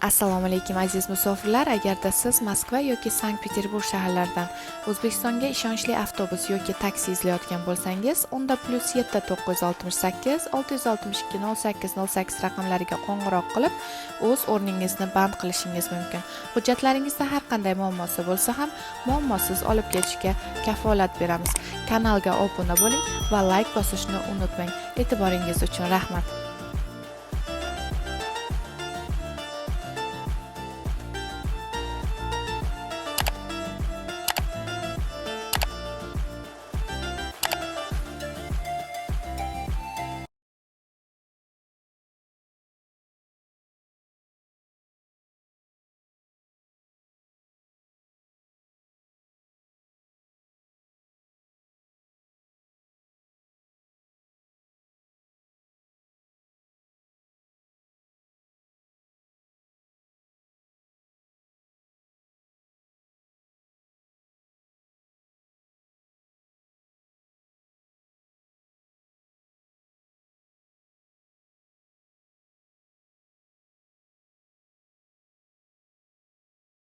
Assalomu alaykum, aziz musofirlar. Agarda siz Moskva yoki Sankt Peterburg shaharlaridan O'zbekistonga ishonchli avtobus yoki taksi izlayotgan bo'lsangiz, unda +7 968 662 08 08 raqamlariga qo'ng'iroq qilib, o'z o'rningizni band qilishingiz mumkin. Hujjatlaringizda har qanday muammosi bo'lsa ham, muammosiz olib ketishga kafolat beramiz. Kanalga obuna bo'ling va layk bosishni unutmang. E'tiboringiz uchun rahmat.